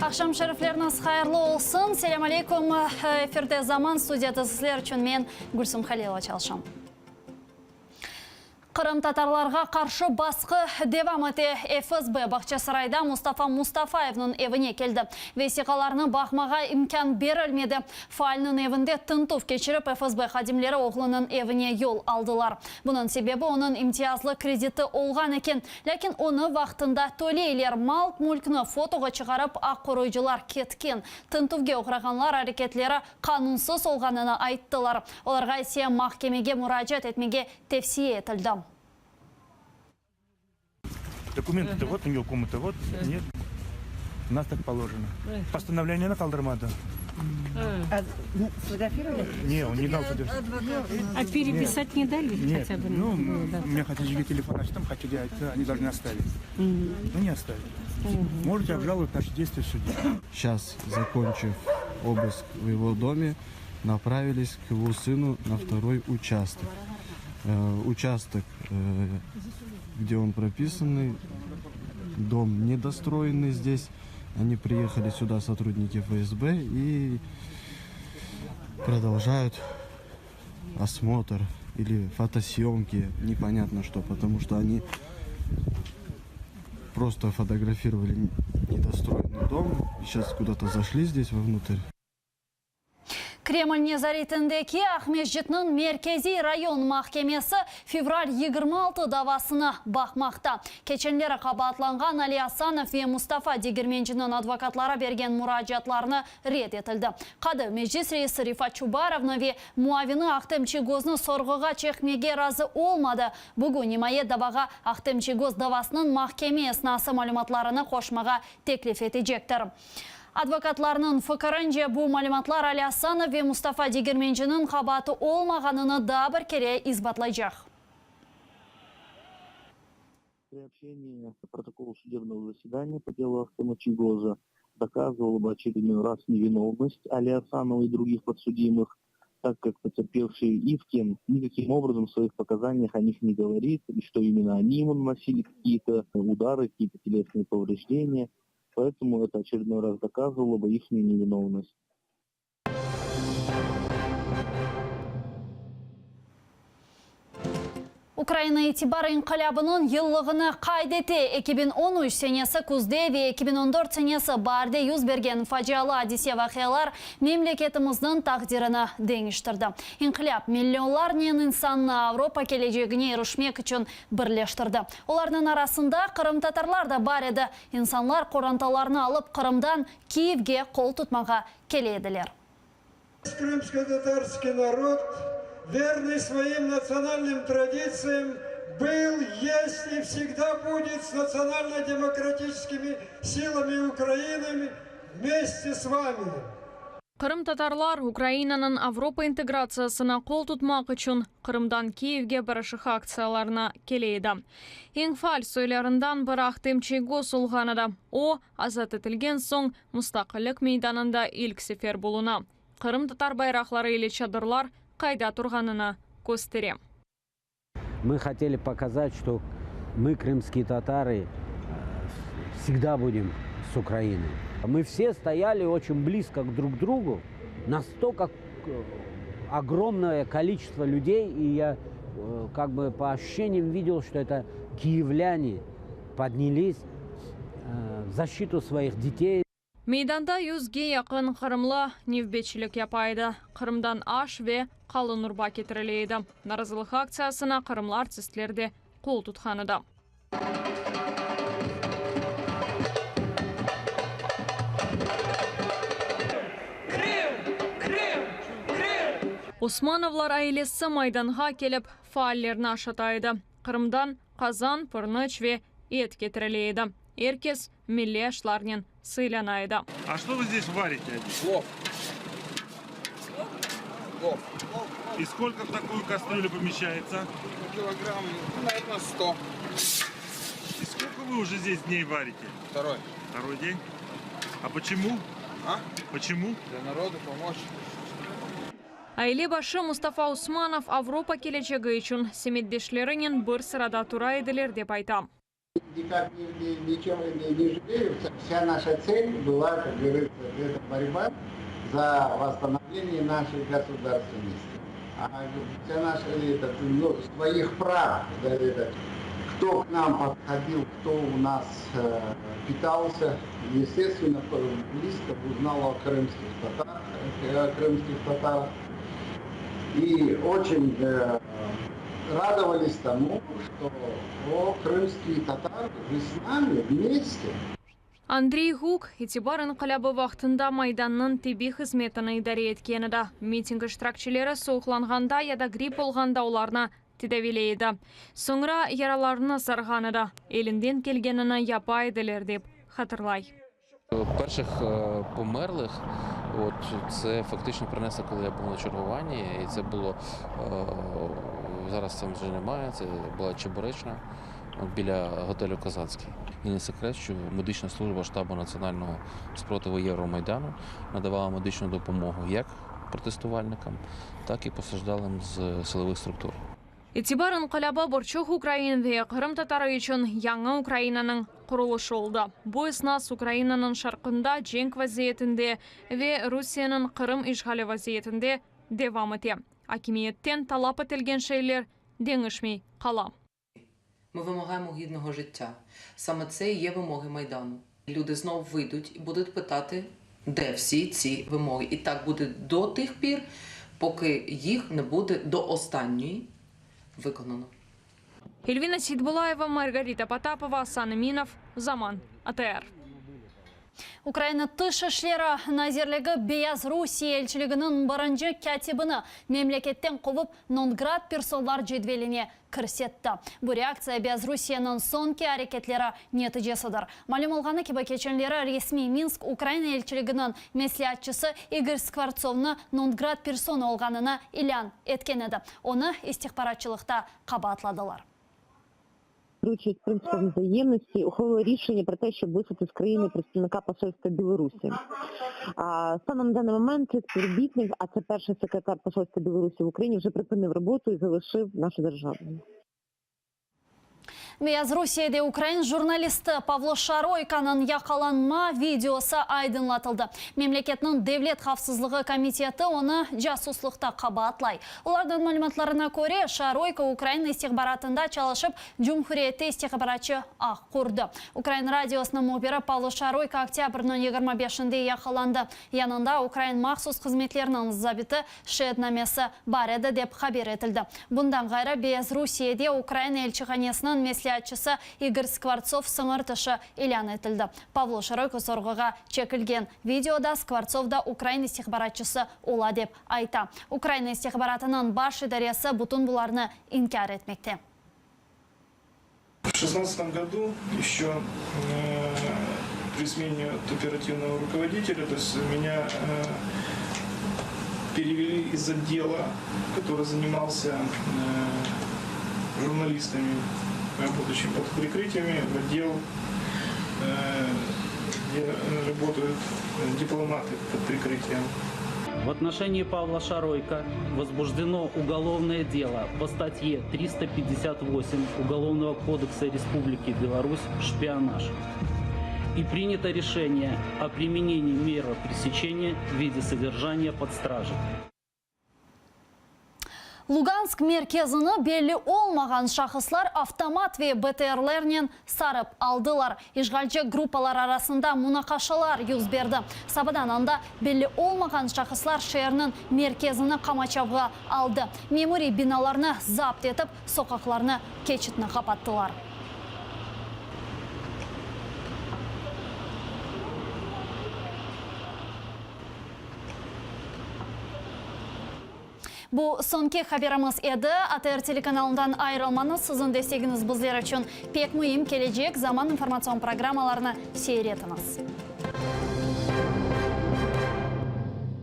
Aqşam şerifleriñiz hayırlı olsun. Selâm aleyküm. Efirde Zaman studiyada sizler içün men, Gülsüm Halilova çalışam. Qırımtatarlarğa qarşı basqı devam ete. FSB Bağçasarayda Mustafa Mustafayevniñ evine keldi. Vesiqalarnı baqmağa imkân berilmedi. Faalniñ evinde tintüv keçirip, FSB hadimleri oğlunıñ evine yol aldılar. Bunıñ sebebi onıñ imtiyazlı krediti olğan eken. Lâkin onı vaqtında töleyler. Mal-mülkni fotoğa çıqarıp, aq qoruyıcılar ketken. Tintüvge oğrağanlar areketleri qanunsız olğanını ayttılar. Olarğa ise mahkemege muracaat etmege tevsiye etildi. Dokumentı da vot, u nego komnata vot, net, u nas tak poложено. Postanovlenieni qaldırmadı. Ne, on ne dal A perepisat ne dali Нет, хотя бы? ну, men Haticege telefon açtım, Hatice ayttı, oni должны оставить. Ну, не оставили. Можете обжаловать наши действия в суде. Сейчас, закончив обыск в его доме, направились к его сыну на второй участок. Участок, где он прописанный, дом недостроенный здесь. Они приехали сюда, сотрудники ФСБ, и продолжают осмотр или фотосъемки, непонятно что, потому что они просто фотографировали недостроенный дом. Сейчас куда-то зашли здесь вовнутрь. Kreml nezaretindeki Aqmescitniñ Merkeziy rayon mahkemesi fevral 26 davasını baqmaqta. Keçenleri qabaatlanğan Ali Asanov ve Mustafa Degermenciniñ advokatları bergen muracaatlarını red etildi. Qadı, Meclis reisi Refat Çubarovnı ve muavini Ahtem Çiygoznı sorğuğa çekmege razı olmadı. Bugün imaye davağa Ahtem Çiygoz davasınıñ mahkeme esnası malümatlarını qoşmağa teklif etecektir. Advokatlarnıñ fikirince, bu malümatlar Ali Asanov ve Mustafa Degermenciniñ qabaatı olmağanını daa bir kere isbatlaycaq. Приобщение протокола судебного заседания по делу Ахтема Чийгоза доказывало бы очередной раз невиновность Али Асанова и других подсудимых, так как потерпевший Ивкин никаким образом в своих показаниях о них не говорит, и что именно они ему наносили какие-то удары, какие-то телесные повреждения. Поэтому это очередной раз доказывало бы их невиновность. Ukraina İtibar İnqilâbınıñ yıllığını qayd ete. 2013 senesi küzde ve 2014 senesi baarde yüz bergen facialı adise-vaqialar memleketimizniñ taqdirini deñiştirdi. İnqilâp millionlarnen insannı Avropa kelecegine irişmek içün birleştirdi. Olarnıñ arasında qırımtatarlar da bar edi. İnsanlar qorantalarını alıp Qırımdan Kiyevge qol tutmağa kele ediler. Krımskotatarskiy narod, vernyy svoim natsionalnym traditsiyam, byl, est i vsegda budet s natsionalno-demokratiçeskimi silami Ukrainy vmeste s vami. Qırımtatarlar Ukrainanıñ Avropa integratsiyasına qol tutmaq içün Qırımdan Kiyevge barışıq aktsiyalarına kele edi. Eñ faal soylarından biri Ahtem Çiygoz olğan edi. O, azat etilgen soñ Mustaqillik meydanında ilk sefer buluna. Qırımtatar bayraqları ile çadırlar qayda turğanını köstere. Mı hoteli pokazat, çto mı, krımskiye tatarı, vsegda budem s Ukrainoy. Mı vse stoyali oçen blizko drug drugu, nastolko ogromnoye koliçestvo lüdey, i ya kak bı po oşuşeniyam videl, çto eto kiyevlâne podnyalis v zaşçitu svoih detey. Meydanda yüzge yaqın qırımlı nevbetçilik yapa edi. Qırımdan aş ve qalın urba ketirile edi. Narazılıq aktsiyasına qırımlı artistler de qol tutqan edi. Osmanovlar ailesi Maydanğa kelip, faallerni aşata edi. Qırımdan qazan, pırnıç ve et ketirile edi. Er kes milliy aşlarnen sıylana edi. A çto vı zdes varite? Plov. Plov. I skolko v takuyu kastrülyu pomeşçaetsya? Kilogramm, naverno, sto. I skolko vı uje zdes dney varite? Vtoroy. Vtoroy den? A poçemu? A? Poçemu? Dlâ narodu pomoç. Aile başı Mustafa Osmanov Avropa kelecegi içün semetdeşlerinen bir sırada tura ediler, dep ayta. Никак ни, ничем не жалею. Вся наша цель была, как говорится, это борьба за восстановление нашей государственности. А вся наша, это, ну, своих прав, да, это, кто к нам подходил, кто у нас э, питался, естественно, близко узнал о крымских татарах, о крымских татарах. И очень э, радовались тому, что о, крымские татары, вы с нами вместе. Andriy Guk, İtibar inqilâbı vaqtında Maydannıñ tibbiy hızmetini idare etken edi. Miting iştirakçileri soğuqlanğanda ya da gripp olğanda olarnı tedaviyley edi. Soñra yaralarını sarğan edi. Elinden kelgenini yapa ediler, dep hatırlay. Перших померлих, от це фактично принесли, коли я був на чергуванні, і це було зараз там вже немає. Це була Чебуречна біля готелю Казацький. І не секрет, що медична служба штабу національного спротиву Євромайдану надавала медичну допомогу як протестувальникам, так і постраждалим з силових структур. İtibar inqilâbı bir çoq ukrain ve qırımtatarı içün yañı Ukrainanıñ qurulışı oldı. Bu esnas Ukrainanıñ şarqında cenk vaziyetinde ve Rusiyeniñ Qırım işğali vaziyetinde devam ete. Akimiyetten talap etilgen şeyler deñişmey qala. Ми вимагаємо гідного життя. Саме це і є вимоги Майдану. Люди знов вийдуть і будуть питати, де всі ці вимоги. І так буде до тих пір, поки їх не буде до останньої виконано. Эльвина Сейтбулаева, Маргарита Потапова, Асан Эминов, Заман, ATR. Ukraina Tış işleri nazirligi Beyazrusiye elçiliginiñ birinci kâtibini memleketten quvıp, non-grat personlar cedveline kirsetti. Bu reaktsiya Beyazrusiyeniñ soñki areketleri neticesidir. Malüm olğanı kibi, keçenleri resmiy Minsk Ukraina elçiliginiñ mesleatçısı İgor Skvortsovnı non-grat persona olğanını ilân etken edi. Onı istihbaratçılıqta qabaatladılar. Керуючись принципом взаємності, ухвалили рішення про те, щоб вислати з країни представника посольства Білорусі. А станом на даний момент співробітник, а це перший секретар посольства Білорусі в Україні, вже припинив роботу і залишив нашу державу. Beyazrusiyede ukrain jurnalisti Pavlo Şaroykanıñ yaqalanma videosı aydınlatıldı. Memleketniñ Devlet havfsızlığı komiteti onı casuslıqta qabaatlay. Olarnıñ malümatlarına köre, Şaroyko Ukraina istihbaratında çalışıp, cumhuriyette istihbaratçı ağ qurdı. Ukrain radiosınıñ mühbiri Pavlo Şaroyko oktâbrniñ 25-inde yaqalandı. Yanında ukrain mahsus hızmetleriniñ zabiti şeadnamesi bar edi, dep haber etildi. Bundan ğayrı, Beyazrusiyede Ukraina elçihanesiniñ mesleatçısı İgor Skvortsov sıñır tışı ilân etildi. Pavlo Şaroyko sorğuğa çekilgen videoda Skvortsov da ukrain istihbaratçısı ola dep ayta. Ukraina istihbaratınıñ baş idaresi bütün bularnı inkâr etmekte. В шестнадцатом году еще при смене оперативного руководителя, то есть меня перевели из отдела, который занимался журналистами, работающими под прикрытиями, в отдел, где работают дипломаты под прикрытием. В отношении Павла Шаройко возбуждено уголовное дело по статье 358 Уголовного кодекса Республики Беларусь «Шпионаж». И принято решение о применении меры пресечения в виде содержания под стражей. Lugansk merkezini belli olmağan şahıslar avtomat ve BTRlernen sarıp aldılar. İşğalci gruppalar arasında munaqaşalar yüz berdi. Sabadan anda belli olmağan şahıslar şeerniñ merkezini qamaçavğa aldı, memuriy binalarnı zapt etip, soqaqlarnı, keçitni qapattılar. Bu soñki haberimiz edi. ATR telekanalından ayırılmañız, siziñ destegiñiz bizler içün pek müim. Kelecek zaman informatsion programmalarını seyir etiñiz.